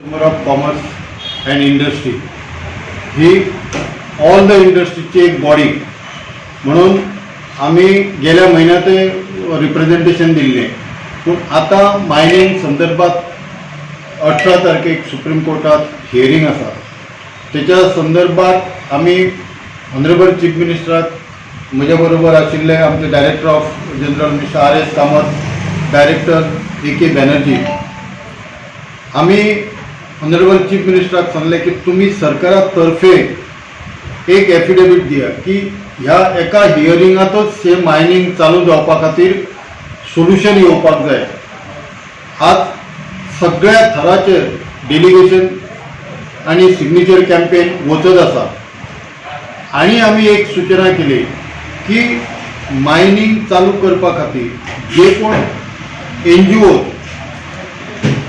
Chamber of commerce and industry he all the इंडस्ट्रीची एक body म्हणून आमी गेल्या म्हयन्यातय रिप्रेझेंटेशन दिल्लें. पूण आतां मायनींग संदर्भात 18 तारखेक सुप्रीम कोर्टात हियरींग आसा. तेच्या संदर्भात आमी ऑनरेबल चीफ मिनिस्टराक, म्हज्या बरोबर आशिल्ले आमचे director of general mister R S Kamat, director A K Banerjee, आमी ऑनरेबल चीफ मिनिस्टराक सांगलें की तुमी सरकारा तर्फे एक एफिडेवीट दिया की ह्या एका हियरिंगांतच हे मायनींग चालू जावपा खातीर सोल्युशन येवपाक जाय. आज सगळ्या थराचेर डेलिगेशन आनी सिग्नेचर कॅम्पेन वचत आसा आनी आमी एक सुचना केली की मायनींग चालू करपा खातीर जे कोण एनजीओ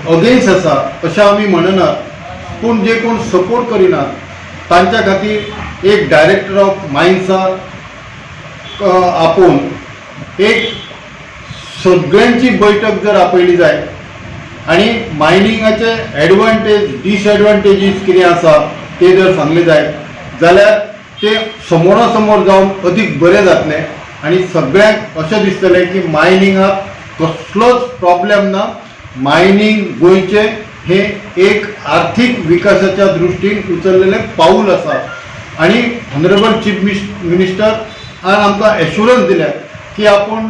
अगेन्स्ट आसा अशें आमी म्हणनात, पूण जे कोण सपोर्ट करिनात तांच्या खातीर एक डायरेक्टर ऑफ मायन्साक आपोवन एक सगळ्यांची बैठक जर आपयली जाय आनी मायनिंगाचे एडवांटेज, डिसएडवांटेजीस कितें आसा ते जर सांगले जाय जाल्यार ते समोरासमोर जावन अदीक बरें जातलें आनी सगळ्यांक अशें दिसतलें की मायनिंगाक कसलोच प्रॉब्लेम ना. मायनींग गोंयचें हें एक आर्थीक विकासाच्या दृश्टीन उचललेलें पावूल आसा आनी ऑनरेबल चीफ मिनिस्टर आमकां एश्युरन्स दिल्या की आपूण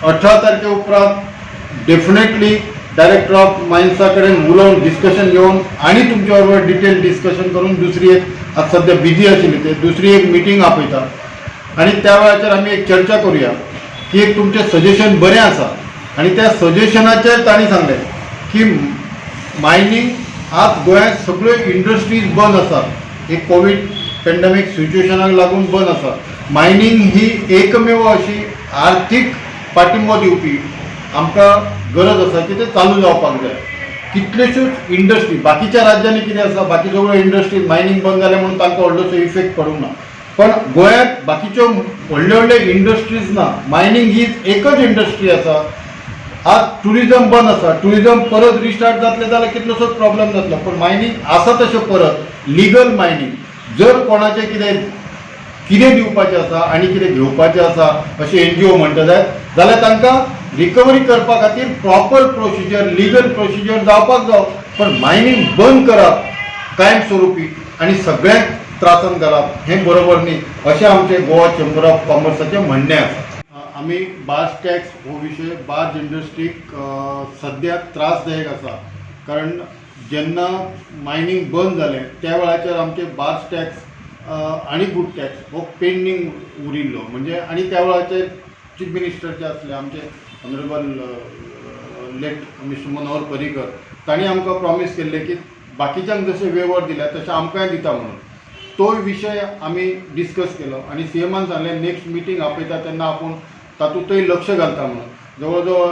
18 तारखे उपरांत डेफिनेटली डायरेक्टर ऑफ मायन्सा कडेन उलोवन, डिस्कशन घेवन आनी तुमच्या बरोबर डिटेल डिस्कशन करून दुसरी एक, आतां सद्या बिजी आशिल्ली ते, दुसरी एक मिटींग आपयता आनी त्या वेळाचेर आमी एक चर्चा करुया की एक तुमचें सजेशन बरें आसा. आनी त्या सजेशनाचेर तांणी सांगलें की मायनींग आज गोंयांत सगळ्यो इंडस्ट्रीज बंद आसात, एक कोवीड पेंडमीक सिच्युएशनाक लागून बंद आसा. मायनींग ही एकमेव अशी आर्थीक पाठिंबो दिवपी आमकां गरज आसा की ते चालू जावपाक जाय. कितल्योश्योच इंडस्ट्री बाकीच्या राज्यांनी कितें आसा, बाकी सगळ्यो इंडस्ट्रीज मायनींग बंद जालें म्हणून तांकां व्हडलोसो इफेक्ट पडूंक ना, पण गोंयांत बाकीच्यो व्हडल्यो व्हडल्यो इंडस्ट्रीज ना. मायनींग ही एकच इंडस्ट्री आसा. आज टुरिजम बंद आसा. टुरिजम परत रिस्टार्ट जातलें जाल्यार कितलोसोच प्रॉब्लेम जातलो, पूण मायनींग आसा तशें परत लिगल मायनींग जर कोणाचें कितें कितें दिवपाचें आसा आनी कितें घेवपाचें आसा अशें एनजीओ म्हणटा जायत जाल्यार तांकां रिकवरी करपा खातीर प्रॉपर प्रोसिजर, लिगल प्रोसिजर जावपाक जाय. पण मायनींग बंद करप कायम स्वरुपी आनी सगळ्यांक त्रासान घालप हें बरोबर न्ही, अशें आमचें गोवा चेंबर ऑफ कॉमर्साचें म्हणणें आसा. आमी बार्ज टॅक्स हो विशय बार्ज इंडस्ट्रीक सद्या त्रासदायक आसा, कारण जेन्ना मायनींग बंद जालें त्या वेळाचेर आमचे बार्ज टॅक्स आनी गुड टॅक्स हो पेंडींग उरिल्लो. म्हणजे आनी त्या वेळाचेर चीफ मिनिस्टर जे आसले आमचे honourable late mister Manohar Parrikar, तांणी आमकां प्रॉमीस केल्लें की बाकीच्यांक जशें वेवर दिल्या तशें आमकांय दिता म्हणून. तोय विशय आमी डिस्कस केलो आनी सीएमान सांगलें, नेक्स्ट मिटींग आपयता तेन्ना आपूण तातूंतय लक्ष घालता म्हणून. जवळ जवळ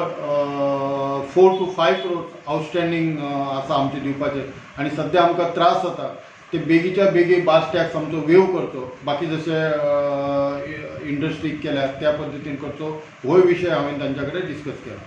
4 टू 5 क्रोर्स आउटस्टँडींग आसा आमचे दिवपाचे आनी सद्या आमकां त्रास जाता. ते बेगीच्या बेगीन बार्ज टॅक्स आमचो वेव करचो, बाकी जशे इंडस्ट्रीक केल्या त्या पद्दतीन करचो, होय विशय हांवें तांच्या कडेन डिस्कस केला.